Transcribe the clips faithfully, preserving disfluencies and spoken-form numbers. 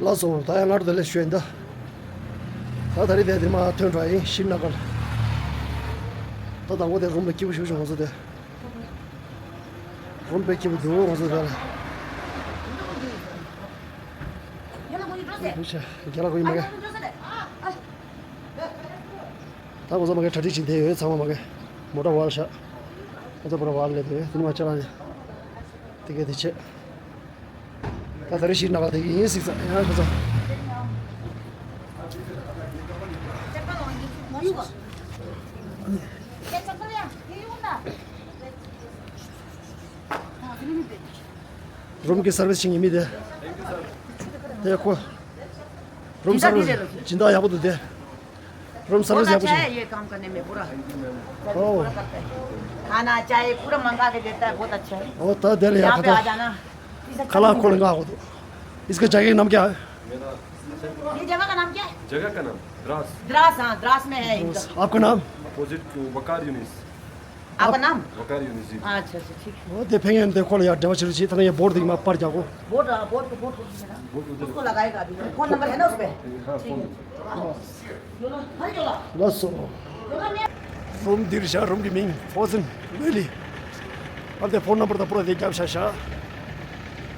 ལགས་སོ། ད་ཡང་སྔར་དེ་ལས་ཞུས་ཡིན་ད། ད་ད་རེས་དེ་དེ་མ་ཐོན་འགྲོ་ཡིན་ཤིམ་ན་གར། ད་དང་པོ་དེ་རུམ་ལ་སྐྱིད་པོ་ཞུ་ཞུ་ང་ཚོ་དེ། རུམ་དཔེ་སྐྱིད་པོ་འདུག་ང་ཚོ་དེ་ལ། རྒྱ་ལ་གོ་ཡིན་མ་གི། ད་ང་ཚོ་མ་གི་གྲ་སྒྲིག་བྱེད་དེ་ཡོད་ཚང་མ་མ་གི། མོ་ཊ་བར་ཤག་ང་ཚོ་པོ་ར་བར་ལས་དེ་དེ་ནི་མ་ཅ་ལག་དེ་དེ་གས་དེ་ཆེ། ད་ད་རེས་ཤིར་ན་གར་དེ་ཡིན་སྲིད་ཙང་ཡང་ཁོ་ཚོ། རུམ་གྱི་སར་བིས་བྱེད་མཁན་མི་དེ། དེ་ཁོ། རུམ་སར་བིས་སྦྱིན་བདག་ཡག་པོ་འདུག་དེ། རུམ་སར་བིས་ཡག་པོ་བྱེད། ये काम करने में पूरा। ओ। खाना चाय पूरा मंगा के देता है, बहुत अच्छा है। ओ, तो दे ले यार, यहाँ पे खतरा। आ जाना। खाला खोल ना हो तो। इसका जगह का नाम क्या है? ये जगह का नाम क्या है? जगह का नाम द्रास। द्रास, हाँ, द्रास में है इनका। आपका नाम? अपोजिट टू वकार यूनिस। आपका नाम? वकार यूनिस जी। अच्छा, अच्छा, ठीक है। वो दे फेंगे हम देखो यार, डबल चिल्ली जी, इतना ये बोर्ड दिख मा पर जाओ। बोर्ड, हाँ, बोर्ड को, बोर्ड को, बोर्ड को उसको लगाएगा अभी। फोन नंबर है ना उस पे? हाँ, ठीक फोन है। नंबर। हाँ। ལགས་སོ། རུམ་འདིར་བཞག་རུམ་གྱི་མིང་ཕོ་ཛིན་ཝེ་ལི། ཨ་དེ་ཕོན་ནམ་བར་དང་པུ་ར་དེ་རྒྱབ་བཞག་བཞག་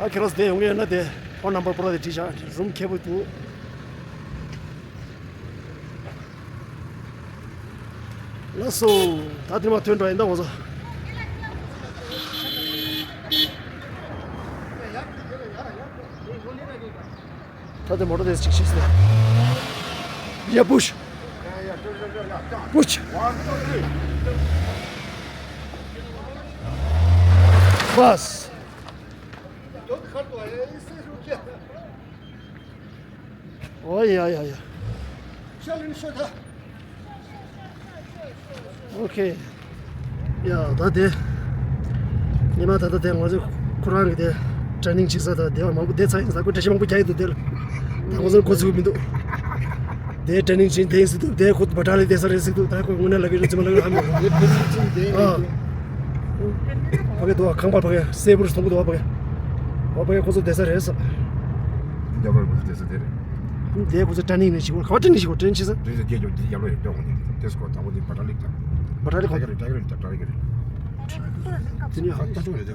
ཨ་ཁྱེད་རང་ཚོ་དེ་ཡོང་གི་ཡོད་ན་དེ་ཕོན་ནམ་བར་པུ་ར་དེ་བྲིས་བཞག་རུམ་ཁེ་པོ་འདུག་ལགས་སོ། ད་དེ་མ་ཐོན་འགྲོ་ཡིན་ད་འོ་ཟོ། ད་དེ་མོ་ཊ་དེ་གཅིག་ཤིག་སྟེ། ཡ་པུཤ། པུཤ། པཱས། ཨོ་ཡ་ཡ་ཡ། ཨོ་ཁེ། ཡ་ད་དེ། ཉི་མ་ད་ལྟ་དེ་ང་ཚོ་ཁོ་རང་གི་དེ་ཊེ་རེ་ནིང་བྱེད་ས་དང་དེ་བ་མང་པོ་དེ་ཚ་ཡིན་ས་ཁོ་འགྲེལ་བཤད་མང་པོ་རྒྱག་ཡི་འདུག་དེ་ལ། ད་ང་ཚོ་གོ་ཚུགས་མི་འདུག་དེ་ཊེ་རེ་ནིང་བྱེད་དེ་ཡིན་ཟེར་འདུག་དེ་ཁོ་བ་ཏྲ་ལི་དེ་ས་རེད་ཟེར་འདུག་ད་ཁོ་དངོས་གནས་ལབ་ཡོད་རེད་ཙི་མ་ལབ་ཡོད་ཧ་མི་གོ་ཨ། ཕ་གི་འདུག་ཁང་པ་ཕ་གི་སེ་བུར་སྟོང་གི་འདུག་ཕ་གི་ཨོ་ཕ་གི་ཁོ་ཚོ་དེ་ས་རེད་ས། འདི་རྒྱབ་ལ་ཁོ་ཚོ་དེ་ས་དེ་རེད། དེ་ཁོ་ཚོ་ཊེ་རེ་ནིང་ནས་ཞིག་ག་བ་ཊེ་རེ་ནིང་ཞིག་གོ་ཊེ་རེ་ནིང་བྱེད་ས། དེ་ས་དེ་རྒྱབ་དེ་རྒྱབ་ལ་ཡོད་ཀྱང་འོང་དེ་ས་གོ་དང་པོ་དེ་བ་ཏྲ་ལི་ཀ་བ་ཏྲ་ལི་ཀ་རེད་ཏྲ་ལི་ཀ་རེད་ཏྲ་ལི་ཀ་རེད། དེ་ནས་ཧ་ད་ཅུང་རེད་དེ་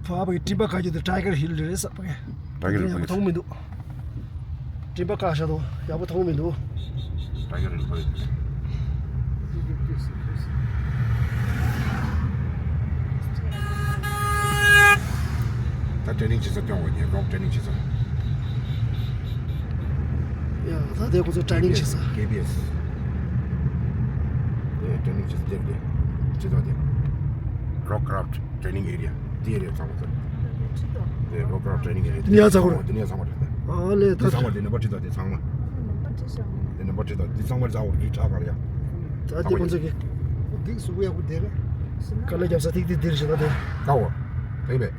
ཕ་བ་གི་སྤྲིན་པ་ཁ་གྱོད་དེ་ཊའི་གར་ཧིལ་རེད་ས་ཕ་གི་ཊའི་གར་ཧིལ་ཡག་པོ་མཐོང་མི་འདུག་སྤྲིན་པ་བཀག་བཞག་འདུག་ཡག་པོ་མཐོང་མི་འདུག་ཊའི་གར་ཧིལ་ཕ་གི། ད་ཊེ་རེ་ནིང་བྱེད་ས་སྐྱོང་བ་ཉེ་རོག་ཊེ་རེ་ནིང་བྱེད་ས། ཡ་ད་དེ་ཁོ་ཚོ་ཊེ་རེ་ནིང་བྱེད་ས། ཀེ་བི་ཨེས། དེ་ཊེ་རེ་ནིང་བྱེད་ས་དེ་རེད། ཅི་ཐོག་དེ། རོག་ཀ་རབ་ཊི་ཊེ་རེ་ནིང་ཨེ་རི་ཡ་དེ་རེད་ཚང་མ་ཚོ། དེ་རོག་ཀ་རབ་ཊི་ཊེ་རེ་ནིང་ཨེ་རི་ཡ་དེ་ནས་ཡང་ཚ་གོ་རེད། དེ་ནས་ཡང་ཚང་མ་རེད་དེ། ཨ་ལས་དེ་ད་ཚང་མ་དེ་ནམ་པར་ཁྲི་ཐོག་དེ་ཚང་མ། དེ་ནམ་པར་ཁྲི་ཐོག་དེ་ཚང་མ་རྫ་བོར་རི་ཁྲག་གར་ཡ། ད་དེ་ཁོ་ཚོ་གི། འདི་གཟུགས་ཡག་པོ་བསྡད་པས། དཀའ་ལས་རྒྱབ་ས་ཐིག་ཐིག་འདིར་ཞེ་ད་དེ། ད་འོ། ཕེབས་པས།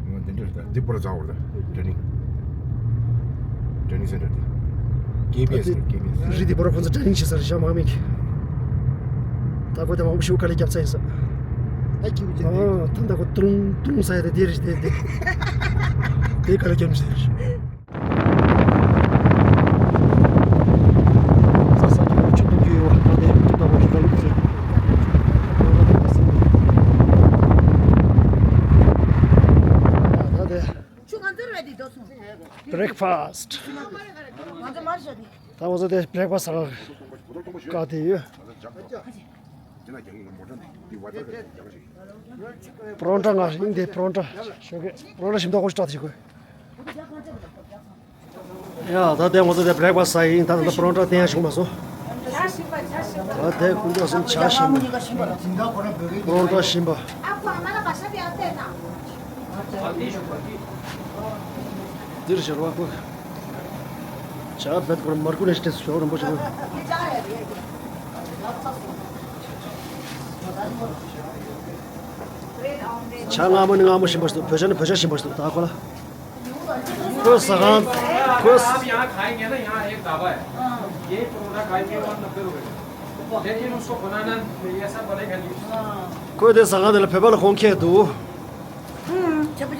འོ་འདི་འདྲ་རེད་ད་འདི་པོ་ར་རྫ་བོར་ད། ཊེ་རེ་ནིང་། ཊེ་རེ་ནིང་སེན་ཊར་དེ། ཀེ་བི་ཨེས་རེད་ཀེ་བི་ཨེས། རི་འདི་པོ་ར་ཁོ་ཚོ་ཊེ་རེ་ནིང་བྱེད་ས་རེད་ཤག་མང་མིག་ད་ཁོ་དེ་མང་པོ་ཞིག་དཀའ་ལས་རྒྱབ་ས་ཡིན་ས། ད་ཀྱི་བུ་ཅན་དེ། ཨ་ད་ད་ཁོ་ཏུང་ཏུང་ས་ཡ་དེ་དེ་རེད་དེ་དེ། དེ་དཀའ་ལས་རྒྱབ་ས་རེད། ས་ས་ཀྱི་ཆུ་འཐུང་རྒྱུ་ཡོད་པ་ད་དེ་ད་བ་ཞུ་ད་ཡོད་ཟེར། ད་དེ། ཆུ་ང་ཚོར་རེད་དེ་འགྲོ་སོང་། བྷི་རེག་ཕ་སི་ཊི། ང་ཚོ་མར་ཤོག་དེ། ད་ང་ཚོ་དེ་བྷི་རེག་ཕ་སི་ཊི་ཟ་ག་དེ་ཡོད། པོ་རོན་ཊ་ང་ཡིན་དེ་པོ་རོན་ཊ་ཞོགས་ཀས་པོ་རོན་ཊ་ཞིམ་མདོག་ཁོ་ཞིག་བཀྲ་དེ་ཞིག་དགོས། ཡ་ད་ལྟའི་ང་ཚོ་དེ་བྷི་རེག་ཕ་སི་ཊི་ཟ་ཡིན། ད་ད་ལྟ་པོ་རོན་ཊ་བསྟན་ཡ་བྱུང་མ་སོང་། ད་དེ་ཀུན་ཏུ་གསུམ་ཇ་ཞིམ་པ། པོ་རོན་ཊ་ཞིམ་པ། འདིར་ཞར་བ་ཁོ། ཇ་བེད་ཁོ་མར་ཁུ་ནས་ཏེ་ཞོག་རིན་པོ་ཆེ་ཁོ། ཇ་མངར་མོ་ནི་མངར་མོ་ཞིམ་པ་ཞིག་འདུག་བོད་ཇ་ནི་བོད་ཇ་ཞིམ་པ་ཞིག་འདུག་ད་ཁོ་ལ། ཁོས་ཟ་ཁང་ཁོས། आप यहाँ खाएंगे ना, यहाँ एक ढाबा है। ये परोठा खाएंगे, वहाँ नब्बे रुपए का। लेकिन उसको बनाना, ये सब बनेगा नहीं। ཁོས་དེ་ཟ་ཁང་དེ་ལ་བོད་པ་ལ་གོང་ཁེ་འདུག་ཇ་དང་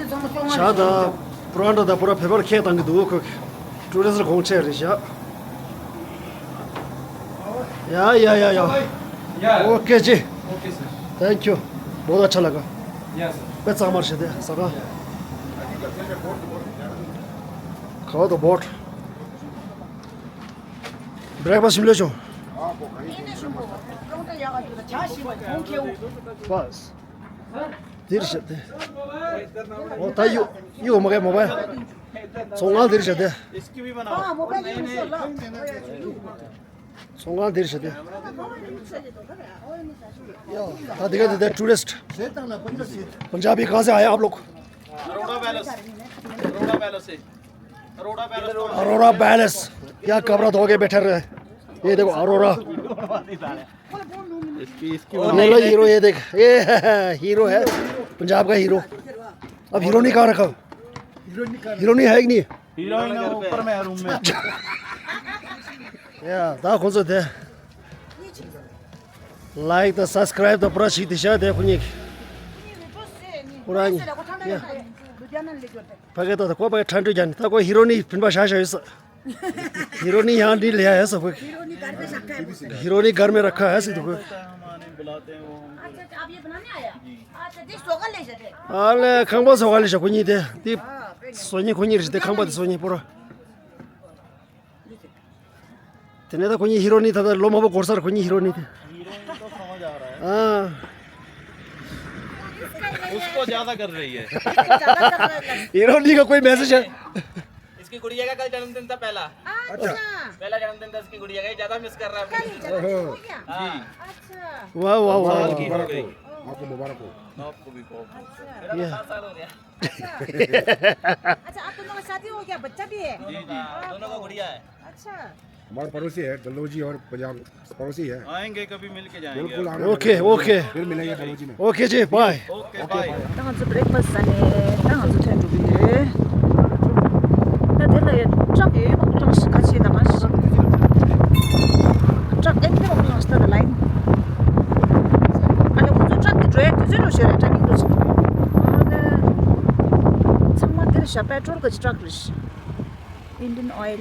པོ་ར་དང་པོ་ར་བོད་པ་ལ་ཁེ་བཏང་གི་འདུག་ཁོས། ཊུ་རི་སི་ཊི་གོང་ཆེ་རེད་ཤག་ཡ་ཡ་ཡ་ཡ། Yeah. ཨོ་ཀེ་ཅི། Okay, sir. Thank you. बहुत अच्छा लगा. Yes, sir. དཔེ་གཙང་མ་རེད་ཤག་དེ་ས་ག་ཁ་བ་དང་བོཊ། བྷི་རེག་ཕ་སི་ཞིམ་ལོས་བྱུང་། འདིར་བཞག་སྟེ། འོ་ད་གཡུ་གཡུ་མ་གས་མོ་བས། ཚོང་ཁང་འདིར་བཞག་སྟེ། ཚོང་ཁང་འདིར་བཞག་སྟེ། ཡ་ད་འདི་ག་འདི་ད་ཊུ་རི་སི་ཊི། पंजाबी कहाँ से आए आप लोग? अरोड़ा पैलेस। अरोड़ा पैलेस से। अरोड़ा पैलेस। अरोड़ा पैलेस। क्या कमरा धो के बैठे रहे? ये देखो अरोड़ा। इसकी इसकी ये लो हीरो, ये देख, ये हीरो है, पंजाब का हीरो। अब हीरोनी कहाँ रखा? हीरोनी है कि नहीं? हीरोइन ऊपर में है, रूम में। या ད་ཁོང་ཚོ་དེ་ལའིག་དང་སབ་སི་ཀ་རའིབ་དང་པུ་ར་བྱས་ཏེ་བཞག་དེ་ཁོ་གཉིས་པུ་ར་གཉིས། ཕ་གི་ད་ད་ཁོ་ཕ་གི་ཁྲ་འགྲོས་རྒྱག་ནི་ད་ཁོ་ཧི་རོ་ནི་བིན་པ་བཞག་བཞག་ཡོད་ས། हीरोनी यहाँ नहीं ले आया सब कोई। हीरोनी घर में रखा है। हीरोनी घर में रखा है सब कोई। अच्छा, अच्छा, आप ये बनाने आया? अच्छा, जी, सोगा ले जाते। अरे, खंबा सोगा ले जाको नहीं थे। ती सोनी को नहीं रिश्ते खंबा ते सोनी पूरा। तेने तो कोनी हीरोनी था, लो माबो कोर्सर कोनी हीरोनी थे। हीरोइन तो समझ आ रहा है। हाँ। उसको ज्यादा कर रही है। हीरोनी का कोई मैसेज है? इसकी गुड़िया का कल जन्मदिन था पहला। अच्छा। पहला जन्मदिन था इसकी गुड़िया का, ये ज्यादा मिस कर रहा है अपनी। कल ही जन्मदिन हो गया? हाँ। जी। अच्छा। वाह, वाह, वाह, वाह। साल की हो गई। आपको मुबारक हो। आपको भी बहुत। अच्छा। ये। सात साल हो गया। अच्छा। अच्छा, आप दोनों का शादी हो गया, बच्चा भी है? जी, जी। दोनों का गुड़िया है। अच्छा। हमारे पड़ोसी है, डलहौजी और पंजाब पड़ोसी है। आएंगे, कभी मिल के जाएंगे। बिल्कुल आना। Okay, okay. फिर मिलेंगे डलहौजी में। ओके जी, bye. Okay, bye. ད་ང་ཚོ་བྷི་རེག་ཕ་སི་ཟ་ནས་ད་ང་ཚོ་ཐོན་འགྲོ་གི་ཡོད། ད་དེ་ལ་ཡ་ཊག་ཡོད་མ་ལངས་ཤི་ག་ཆེ་ད་མ་ཤི། ཊག་ཨེ་འདི་མ་ལངས་ཤི་ད་ད་ལའིན། ཨ་ལ་ཁོ་ཚོ་ཊག་དེ་འགྲོ་ཡ་དུས་ཚོད་འགྲོ་ཤེས་རེད་ཊག་ཡིན་འགྲོ་ཆེ། ཨ་ལ་ཚང་མ་འདིར་ཤ་པེ་ཊྲོལ་གི་ཊག་རེད་ཤི། Indian oil.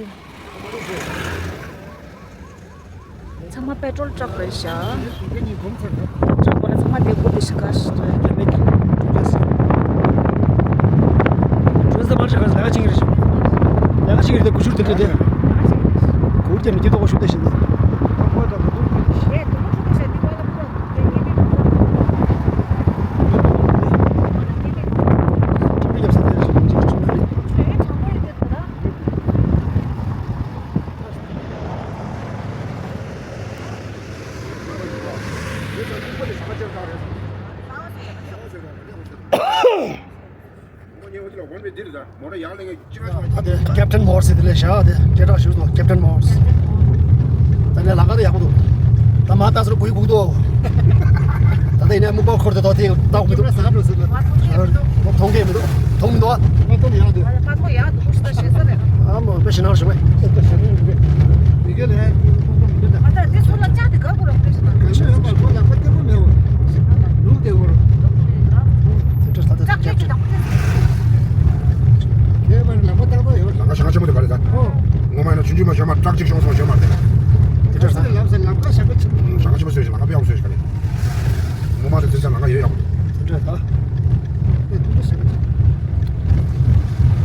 ཚང་མ་པེ་ཊྲོལ་ཊག་རེད་ཤག་ཊག་པ་ལ་ཚང་མ་དེ་སྒུག་དེ་ཤི་ཁ་ཤི། ཊུ་རི་སི་ཊི་མ་ཆགས་ལ་ཆིང་རེད་ཤག་ལ་ཆིང་རེད་དེ་གུ་ཤུར་དེ་དེ་གུར་དེ་མི་དེ་ཏོག་ཤུ་དེ་ཤི་དེ། ད་དེ་ཀེབ་ཊན་མོར་སི་དེ་ལས་བཞག་དེ་སྐད་གྲགས་ཞུ་དོ་ཀེབ་ཊན་མོར་སི། ད་ནས་ལམ་ཁ་དེ་ཡག་པོ་འདུག་ད་མ་ལྟ་ཟེར་གུ་ཡི་གུག་འདུག་ད་ལྟ་ཡིན་ན་སྨུག་པ་འཁོར་དེ་ཐོག་དེ་ལྟ་གི་མི་འདུག་མཐོང་གི་མི་འདུག་མཐོང་མི་འདུག་ཨ། ཨ་མོ་དཔེ་ཞེ་ནང་རེད་བཞག་པས། ལམ་ཁ་ཞེ་དྲག་ཆེན་པོ་དེ་ག་རེད་ད། ངོ་མ་ཡིན་ན་ཆུང་ཆུང་མ་ཞོན་མ་ཊག་གཅིག་ཤོང་སོང་ཞོན་མ་དེ། དེ་འདྲ་ས། ལམ་ཁ་ཞེ་དྲག་ཆེན་པོ། ལམ་ཁ་ཆེན་པོ་ཞིག་ག་རེད། ངོ་མ་དེ་དེ་ཚོ་ལམ་ཁ་ཡོད་ཡག་པོ་འདུག་དེ་འདྲ་ད། ཞེ་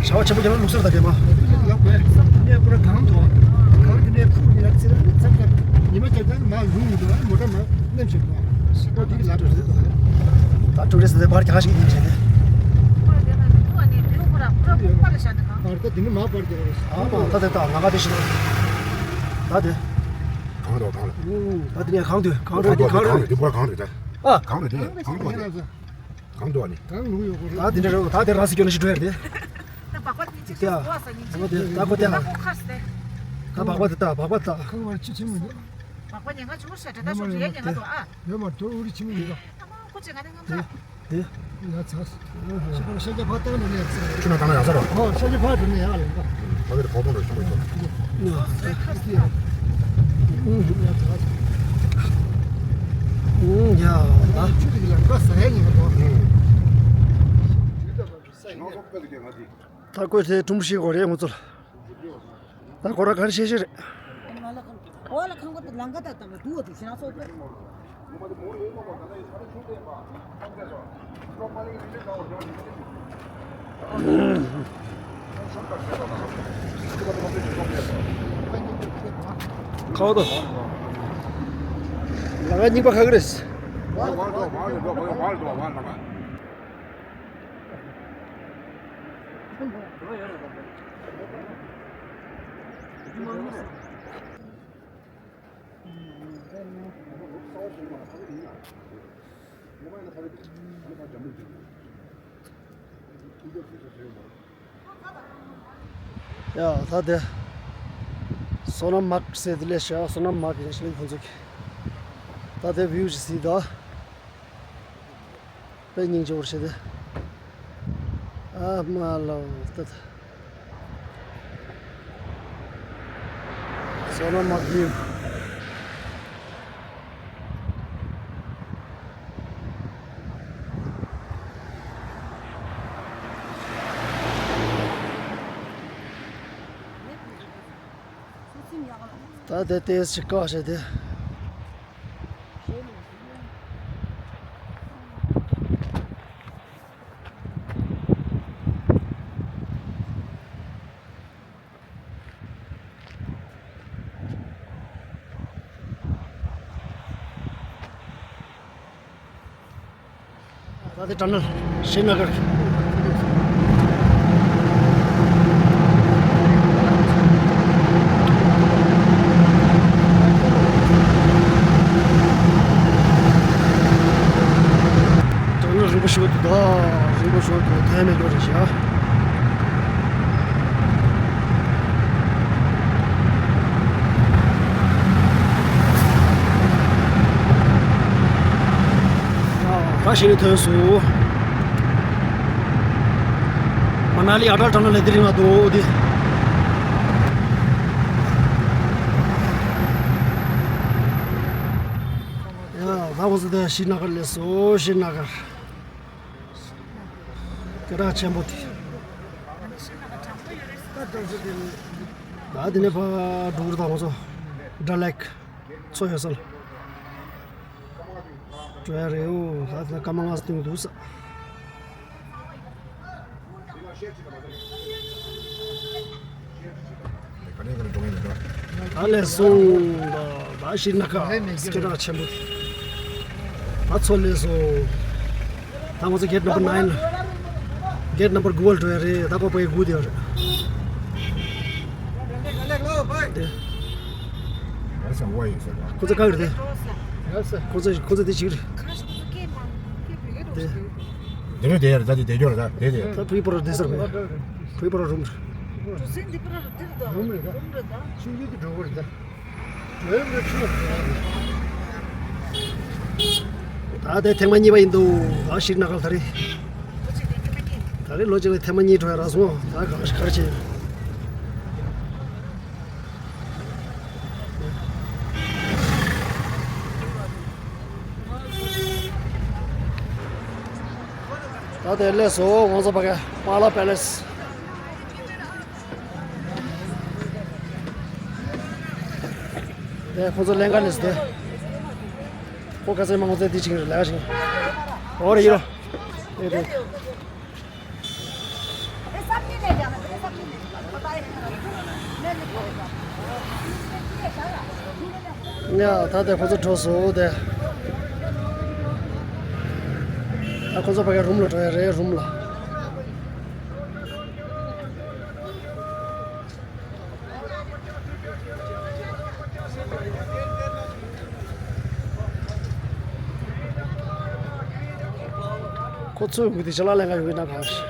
དྲག་ཆེན་པོ་ཡང་ལུགས་སྲོལ་ད་དེ་མ། ཉི་མ་བརྒྱད་ཙམ་མ་ལུང་ཡིན་འདུག་མོ་ཊ་མ་ནམ་ཞིག་འདུག་ད་ཊུ་རི་སི་ཊི་དེ་བར་རྒྱག་ཞིག་ཡིན་བྱས་ཏེ། ཨ་ད་དེ་ད་ང་ག་དེ་ཞིག་ད་དེ། གང་རེད་གང་རེད། ད་དེ་ནས་གང་འདུག་གང་རེད་གང་རེད། དེ་བར་གང་རེད་ད། ཨ། གང་རེད་དེ་གང་འདུག་ཨ་ནི། གང་འདུག་ཨ་ནི། གང་ལུགས་ཡོད་གོ་རེད། ད་དེ་འདྲ་རེད། ད་དེ་རང་སྲིད་སྐྱོན་ཞིག་འགྲོ་ཡ་རེད། ད་བག་པ་དེ་ཅིག་ཤེས་གོ་ས་ཉིན་ཅིག་ད་གོ་དེ་ད་གོ་དེ་ད་བག་པ་དེ་ད་བག་པ་ད། ཁང་བར་ཅི་ཆེན་མི་འདུག་བག་པ་ཉེན་ཁ་ཆུང་ཤ་དྲ་ད་ཤོག་ཡ་ཉེན་ཁ་འདུག་ཨ། ཡོད་མ་གཏོགས་འུ་རི་ཆེན་མི་འདུག་ཨ་མ་ཁུ་ཅེ་ང་དེ་ངམ་ད། དེ། ཡ་ཚ། ཤི་ཁོ་ཤ་རྒྱ་ཕ་ཏང་ནས་ནས་ཚ། ཆུ་ན་ཏང་ན་ཡ་ས་རོ། ཨོ་ཤ་རྒྱ་ཕ་ཏང་ནས་ཡ་ལེན་པ། ཕ་གི་ཕོ་ཕོ་རེ་ཆུང་མོ་ཡོད། ཡ་ཚ། ཡ་ཚ། ཡ་ད། ཆུ་དེ་ལ་ཀ་ས་ཡ་ཉི་མ་དོ། ད་ཀོས་དེ་ཀྲུམ་ཤི་གོ་རེ་ངོ་ཚོ་ལ། ད་ཁོ་ར་ག་རེ་བཤད་བཤད་རེད། འོ་ལ་ཁང་པ་དེ་ལང་ཀ་དང་དང་དུ་བ་དེ་ཤི་ན་སོགས་པས། ཁ་བ་དོ། ལ་ང་གཉིས་པ་ཁ་གི་རེད། ཡ་ད་དེ། སོ་ནམ་མག་ཟེར་དེ་ལས་ཤ་སོ་ནམ་མག་ཡིན་ཞིང་ཁོང་ཚོ་གི། ད་དེ་བིའུ་ཞིག་གཟིགས་དང་། དཔེ་སྙིང་རྗེ་བོར་བྱེད་དེ། ཨ་མ་ལོ་ཏི། སོ་ནམ་མག་གི། ད་དེ་ཏེས་ཞིག་བཀག་བྱས་ཏེ། ད་དེ་ཊ་ནལ་ཤྲི་ན་གར། ཊ་ནལ་རིང་པོ་ཞིག་འདུག་ད་རིང་པོ་ཞིག་འདུག་ཐོན་མེད་འགྲོ་རེད་ཤག་ད་ཤི་ནི་ཐོན་སོང་། མ་ན་ལི་ཨ་ཊལ་ཊ་ནལ་ལས་དེ་རིང་ལ་འདུག་འདི། ཡ་ད་ཁོ་ཚོ་དེ་ཤྲི་ན་གར་སླེབས་སོང་། ཤྲི་ན་གར། སྐད་གྲགས་ཆེན་པོ་དེ། ད་དེ་ནས་ཕར་འགྲོ་གི་རེད། ད་ང་ཚོ་ཌལ་ལེག་མཚོ་ཡོད་ས་ལ་འགྲོ་ཡ་རེད། འོ་ད་དེ་ནས་སྐར་མ་ལྔ་ཙམ་སྟོན་གྱི་འདུག་ས། ད་ལས་སོང་། ད་ཤྲི་ན་གར་སྐད་གྲགས་ཆེན་པོ་དེ། ད་མཚོ་སླེབས་སོང་། ད་ང་ཚོ་གེ་ཊི་ནམ་བར་ནའིན་ལ། གེ་ཊི་ནམ་བར་དགུ་བར་འགྲོ་ཡ་རེད། ད་ཁོ་པའི་དགུ་དེ་ཡོད་རེད། དེ། ཁོ་ཚོ་ག་རེད་དེ། ཁོ་ཚོ་ཁོ་ཚོ་དེ་ཅིག་རེད། དེ། འདི་ནས་དེ་ཡར་ད་དེ་དེ་སྐྱོར་ད་དེ་དེ། ད་བུའི་པོ་ར་དེ་སར་མེད། བུའི་པོ་ར་རུམ་རེད། རུམ་རེད་ད། ཆུང་ཆུང་དེ་འགྲོ་གི་རེད་ད། ད་དེ་ཐེངས་མ་གཉིས་པ་ཡིན་འདུག་ད་ཤྲི་ན་གར་ད་རེས། ད་རེས་ལོ་གཅིག་ལ་ཐེངས་མ་གཉིས་འགྲོ་ཡ་རག་སོང་། ད་ག་ག་རེ་བྱེད། ད་དེ་སླེབས་སོང་། ང་ཚོ་ཕ་གི་པཱ་ལ་པེ་ལེ་སི། དེ་ཁོ་ཚོ་ལེན་ག་ནས་དེ། ཁོ་ཁ་སེ་མ་ང་ཚོ་དེ་ཅིག་རེད་ལ་ཞིང་། འོ་རེད་ཡིན་རོ། ཨེ་དེ། ཡ་ད་དེ་ཁོ་ཚོ་འགྲོ་སོང་དེ། ད་ཁོ་ཚོ་ཕ་གི་རུམ་ལ་འགྲོ་ཡ་རེད། རུམ་ལ། ཁོ་ཚོའི་མི་དེ་ཅ་ལག་ལེན་ག་ཡོང་གི་ན་གང་ཞིག་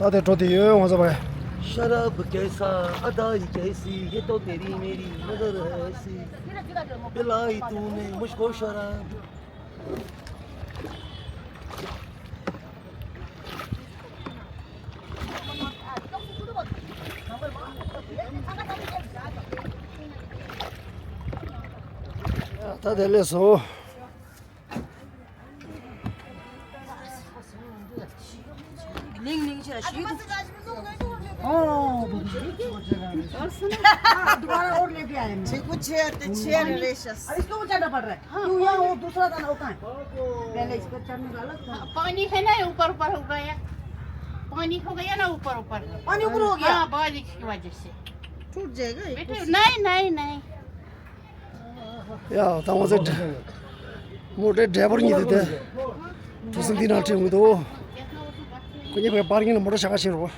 ད་དེ་འགྲོ་དེ་ཡོད་ང་ཚོ་བ། شراب کیسا ادا ہی کیسی، یہ تو تیری میری نظر ہے ایسی، پلائی تو نے مجھ کو شراب۔ ད་དེ་ལས་སོ། ལིང་ལིང་ཆེ་ཞིག་འདུག་ཨོ། दोबारा और लेके आए हैं। चीकू छे ते छे रे रेशस। अरे इसको वो चढ़ना पड़ रहा है। तू यहाँ वो दूसरा था ना, वो कहाँ है? पहले इसको चढ़ने वाला था। पानी है ना, ऊपर ऊपर हो गया। पानी हो गया ना ऊपर ऊपर। पानी ऊपर हो गया? हाँ, बारिश की वजह से। टूट जाएगा ये बेटे, कुछ। नहीं, नहीं, नहीं। ཡ། ད་ང་ཚོ་མོ་ཊའི་ཌ་རའི་བར་གཉིས་དེ་དེ་གྲུ་གཟིངས་འདི་ནང་ཁྲིད་འོང་གི་འདུག་ཁོ་གཉིས་པའི་པར་ཀིང་ལ་མོ་ཊ་བཞག་ག་ཕྱིན་རོགས།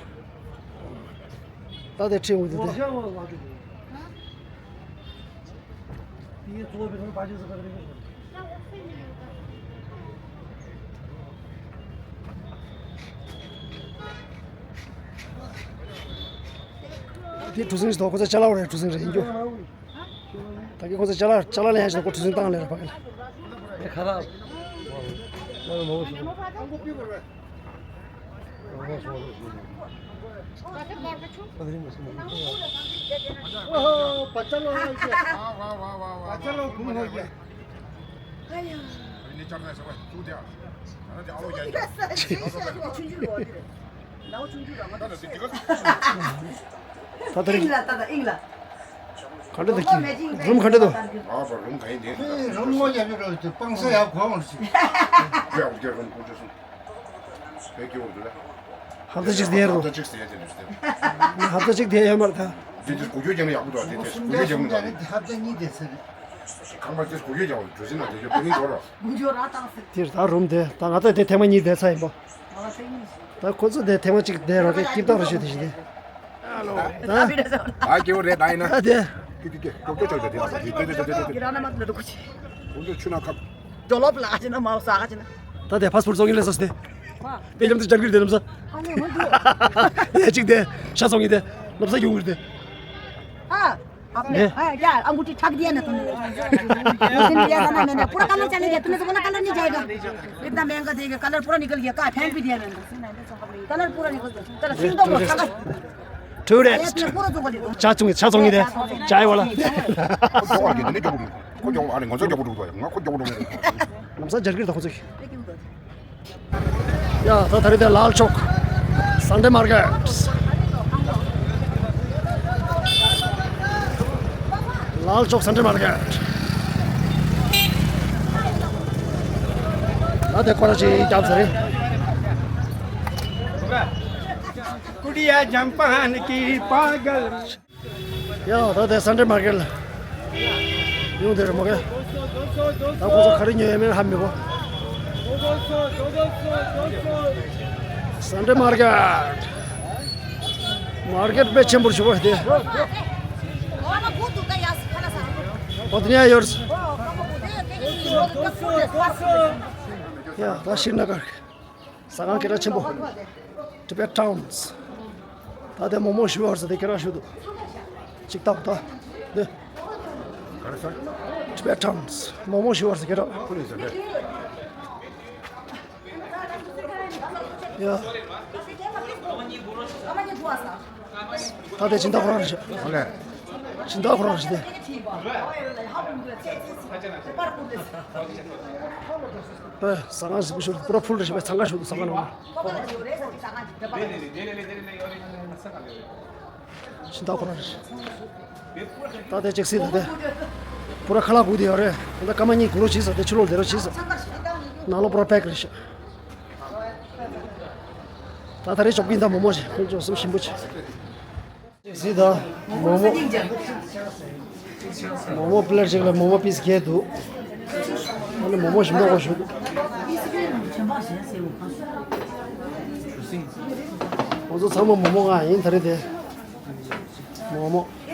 ད་དེ་ཁྲིད་འོང་གི་འདུག་དེ། དེ་གྲུ་གཟིངས་ཞིག་འདུག་ཁོ་ཚོ་ཅ་ལག་རེད། གྲུ་གཟིངས་རེད་ཡིན་རྒྱུ། ད་གིན་ཁོ་ཚོ་ཅ་ལག་ཅ་ལག་ལེན་ཡ་ཞིག་ཁོ་གྲུ་གཟིངས་བཏང་ལེ་ར་ཕ་གི་ལ། ཁ་ལག་ད་ལྟ་ཨིང་ལ་ད་ལྟ་ཨིང་ལ། ག་འདྲ་འདུག་རུམ་ག་འདྲ་འདུག་ཨ་བ་རུམ་ག་ཡིན་དེ། ཨེ་རུམ་ངོ་ཡ་ཡོད་རེད། དེ་སྤང་ས་ཡག་གོ་མ་རེད། ཡག་གི་རུམ་གོ་འདྲ་སོང་། བེད་སྐྱོ་བོ་འདུག་ལ། ཧབ་ཏ་གཅིག་བསྡད་རོ། ཧབ་ཏ་གཅིག་བསྡད་དེ་འདྲ་ཞིག་བསྡད། ཧབ་ཏ་གཅིག་བསྡད་ཡོད་མ་རེད་ད། དེ་དེ་གོ་རྒྱུ་ཀྱང་ཡག་པོ་འདུག་དེ་དེ་གོ་རྒྱུ་ཀྱང་འདུག་ཧབ་ཏ་གཉིས་བསྡད་ཚར་རེད། ཁང་པ་དེ་གོ་རྒྱུ་ཀྱང་འདུག་ཟིན་ན་དེ་ཡོད་པ་ནི་འགྲོ་རོགས། དེར་ད་རུམ་དེ་ད་ང་ད་དེ་ཐེངས་མ་གཉིས་བསྡད་ཚར་ཡིན་པ། ད་ཁོ་ཚོ་དེ་ཐེངས་མ་གཅིག་བསྡད་རོགས་དེ་སྐྱིད་ཐག་རུ་ཤོད་དེ་བཞིན་དེ། ཨ་ལོ། ད་ཨ་ཀྱེ་བོ་རེད་ད་ཡིན་ན། ད་དེ། ཀྱེ་ཀྱེ་ཀྱེ་ཀྱོག་ཀྱོག་ཆགས་ཀྱི་རེད་དེ་དེ་དེ་དེ་དེ་དེ། ཁོང་ཚོ་ཆུ་ནང་ཁབ། ཇོ་ལོབ་ལ་ཨ་ཅེ་ན་མའོ་ས་ཨ་ཅེ་ན། ད་དེ་ཕ་སི་པོར་ཊི་བཙོང་གི་ལས་སོ་སྟེ། དེ་ལམ་དུ་ཅར་གིར་དེ་ལམ་ས། ཨ་ནི་མ་འདུག་དེ་གཅིག་དེ་ཤ་བཙོང་གི་དེ་ལམ་ས་ཡོང་གི་དེ། हाँ। आपने, हाँ, क्या अंगूठी ठग दिया ना तुमने। उस दिन दिया था ना मैंने, पूरा कलर चले गया। तुमने तो बोला कलर नहीं जाएगा। इतना महंगा देगा, कलर पूरा निकल गया। कहाँ फेंक भी दिया मैंने। कलर पूरा निकल गया। चलो, सिंह तो बोल, चलो। Two days. अरे, अपने पूरा तो बोल दो। ཆ་ཚང་གི་ཆ་ཚང་གི་དེ་ཆ་ཡོད་ལ། ཁོ་ཀྱོག་གི་འདི་ནི་ཀྱོག་པོ་ཀྱོག་ཨ་ནི་ང་ཚོ་ཀྱོག་པོ་འགྲོ་གི་འདུག་ང་ཁོ་ཀྱོག་པོ་འགྲོ་གི་འདུག་ལམ་སང་སྦྱར་གིར་དང་ཁོ་ཚོ་གི། ཡ། ད་ད་རེས་དེ་ལཱལ་ཅོག་སན་ཌེ་མར་ཀེཊ། ལཱལ་ཅོག་སན་ཌེ་མར་ཀེཊ། ད་དེ་སྐོར་ར་ཅིག་བརྒྱབ་ཚར་རེད། कुड़िया जापान की पागल। ཡ། ད་དེ་སན་ཌེ་མར་ཀེཊ་ལ་ཡོང་དེ་རེད་མོ་གེ། ད་ཁོ་ཚོ་ག་རེ་ཉོ་ཡ་མིན་ཧ་མི་གོ། སན་ཌེ་མར་ ཀེཊ། མར་ཀེཊ་དཔེ་ཆེན་པོ་ཞིག་པ་དེ། ཨོ་དེ་ནས་ཡོད། ཡ། ད་ཤིག་ན་གར། ཟ་ཁང་སྐད་གྲགས་ཆེན་པོ། Tibet Towns། ད་དེ་མོག་མོག་ཞུ་བར་ཟེར་དེ་སྐད་གྲགས་ཞུ་འདུག་ཅིག་ལྟ་བུ་ད། འདི། Tibet Towns། མོག་མོག་ཞུ་བར་ཟེར་སྐད་གྲགས། ཡ། ད་དེ་སྦྱིན་བདག་ཁོ་རང་རེད་ཤག་ཨོ་ལེ། སྦྱིན་བདག་ཁོ་རང་རེད་ཤག་དེ། པ་ཟ་ཁང་ཟིག་པོ་ཞིག་པུ་ར་ཕུལ་རེད་ཤག་པ། ཚང་ཁ་ཞུ་འདུག་ཟ་ཁང་ནང་། སྦྱིན་བདག་ཁོ་རང་རེད་ཤག་ད་དེ་ཅིག་སྲིད་ད་དེ། པུ་ར་ཁ་ལག་སྒུག་དེ་ཡོད་རེད། ད་སྐར་མ་གཉིས་སྒུག་རོགས་བྱས་ཟེར་དེ་ཕྱི་ལོགས་སྡོད་རོགས་བྱས་ཟེར། ནང་ལོགས་པུ་ར་པེག་རེད་ཤག་ད་ད་རེས་ཅོབ་ཀིན་ད་མོག་མོག་ཞིག་ཁོང་ཚོ་གསུམ་ཞིམ་པོ་ཅིག་གཟིགས་དང་། མོག་མོག་མོག་མོག་པི་ལེཊ་ཅིག་ལ་མོག་མོག་པིས་བརྒྱད་འདུག་ཨ་ནི་མོག་མོག་ཞིམ་མདོག་ཁ་ཤོར་འདུག་ཁོང་ཚོ་ཚང་མ་མོག་མོག་ང་ཡིན་ད་རེས་དེ། མོག་མོག་ཨ་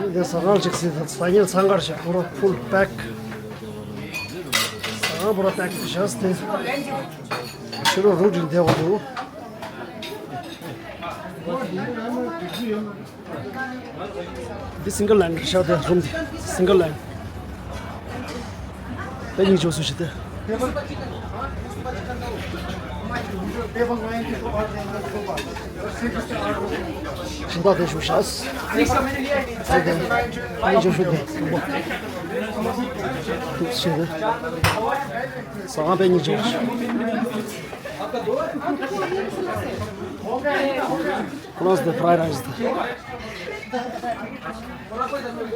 ནི་དེ་ཟ་ཁང་ཅིག་གཟིགས་དང་། ཟ་ཉལ་ཚང་ཁར་བཞག་པུ་ར་ཕུལ་པེག་ཟ་ཁང་པུ་ར་པེག་བཞག་སྟེ། ཕྱི་ལོགས་རུ་སྒྲིག་བསྡད་དགོས་འདུག་འདི་སིང་གལ་ལེན་རེད་ཤག་དེ་རུམ་འདི་སིང་གལ་ལེན། དེ་གཉིས་ཆོག་སུ་ཞིག་དེ། སྦྱིན་བདག་དེ་ཞུ་ཤག་ཨ་ནི་ཅོ་ཤུ་དེ་ཏུག་ཤེ་དེ་ཟ་ཁང་པའི་གཉིས་ཅོ་ཤུ། ཁོ་རང་ཚོ་དེ་fried rice་དང་།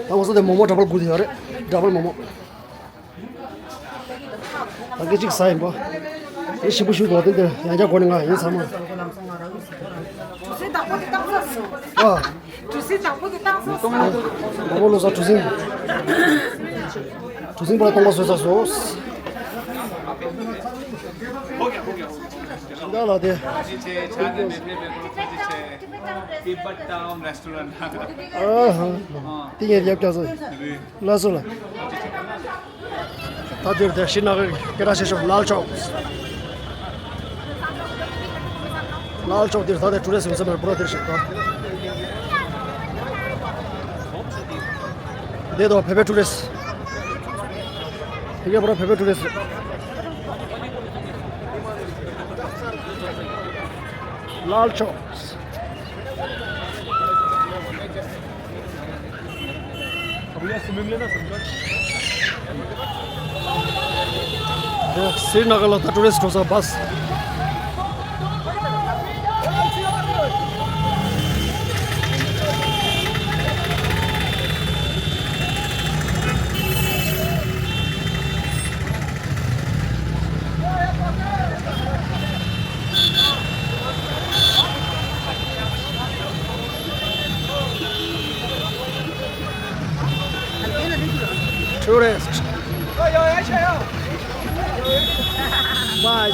ད་ང་ཚོ་དེ་མོག་མོག་double་དགོས་དེ་ཡོད་རེད། double་མོག་མོག་ད་སྐད་ཅིག་ཟ་ཡིན་པ། དེ་ཞིམ་པོ་ཞིག་འདུག་དེ་འདིར་ཡང་བསྐྱར་དགོས་ནི་ང་ཡིན་ཚང་མ། གྲུ་གཟིངས་བདག་པོ་དེ་བཏང་ས་སོ། ཨ། གྲུ་གཟིངས་བདག་པོ་དེ་བཏང་ས་སོ། མ་པོ་ལོ་ས་གྲུ་གཟིངས། གྲུ་གཟིངས་པ་ལ་སྟོང་པ་བཟོས་ཚར་སོང་། ཤིང་རྟ་ལགས་དེ། Tibet Town Restaurant. ཨ་ཧ། དེ་ངས་ཡབ་སྐྱག་ཟོ། ལ་སོ་ལ། ད་དེར་དེ་ཤི་ན་གི་སྐད་གྲགས་ཆེ་ཤོས་ལཱལ་ཅོག་ལཱལ་ཅོག་དེར་ད་དེ་ཊུ་རི་སི་ཡོང་ས་མེད་པོ་ར་དེར་ཞིག་ད། དེ་དོ་བོད་པའི་ཊུ་རི་སི། དེ་ག་པོ་ར་བོད་པའི་ཊུ་རི་སི། ལཱལ་ཅོག་སི་རི་ན་གར་ལ་ད་ཊུ་རི་སི་འགྲོ་ས་བཱས། Tourist. Bye.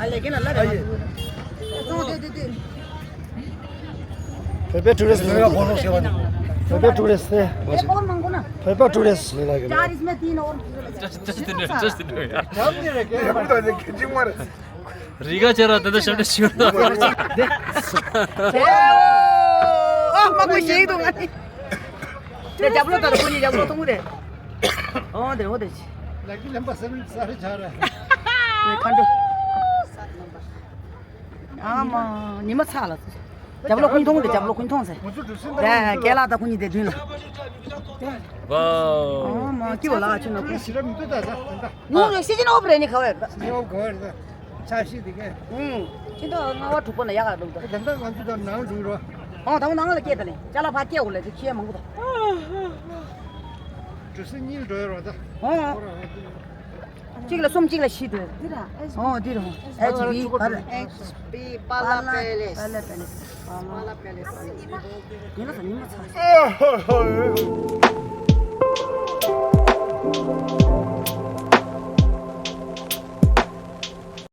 ཨ་ལས་ཀྱི་ན་ལ་རེ་བ། བོད་པའི་ཊུ་རི་སི་ནི། བོད་པའི་ཊུ་རི་སི་ནི། བོད་པའི་ཊུ་རི་སི། རི་ཁ་ཆེ་ར་དེ་འདྲ་ཞབས་འདྲ་ཞུ་རོགས། ཨ་མ་གོ་ཞིག་འདུག་ང་ནི། དེ་རྒྱབ་ལོག་ད་རུ་ཁོ་གཉིས་རྒྱབ་ལོག་མཐོང་གི་རེད། ཨོ་དེ་འོ་དེ་ཆེ། ལག་གི་ལམ་པ་སེམས་ས་རེ་ཆ་རེ། ཁ་འདྲ། ཨ་མ། ཉི་མ་ཚ་ལ། རྒྱབ་ལོགས་ཀུན་མཐོང་དེ་རྒྱབ་ལོགས་ཀུན་མཐོང་ཟེར། ང་ཚོ་གྲུ་གཟིངས་དང་། རྒན་ལགས་དང་ཁོ་གཉིས་དེ་མདུན་ལ། ཝའོ། ཨ་མ་སྐྱིད་པ་ལགས་ཆུ་ན་ཁོ། ཞི་ར་མི་འདུག་ད་ད་ད། ངུ་རེ་ཤི་ཅི་ནོ་བ་རེ་ནི་ཁ་བས། ནི་འོབ་གོ་རེ་ད། ཆ་ཤི་དེ་གས། ཨུང་། ཁྱི་ཏོ་ལྔ་བ་དྲུག་པ་ན་ཡག་ག་འདུག་ད། ད་ད་ང་ཚོ་ད་ནང་འགྲོ་རོགས། ཨོ་ད་ང་ནང་ལ་སྐྱེས་ད་ལེ། ཅ་ལག་ཕ་སྐྱེས་འོ་ལེ་དེ་ཁྱི་མང་པོ་ད། གྲུ་གཟིངས་གཉིས་འགྲོ་ཡོད་རོགས་ད། ཨོ། གཅིག་ལ་གསུམ་གཅིག་ལ་བཞི་འདུག་འདི་ར་ཨེཆ་ཨོ་འདི་ར་ཨེཆ་བི་ག་ར། ཨེཆ་བི་པ་ལ་པེ་ལེས། པ་ལ་པེ་ལེས། པ་ལ་པེ་ལེས། ཉི་མ་ཚ་ཉི་མ་ཚ།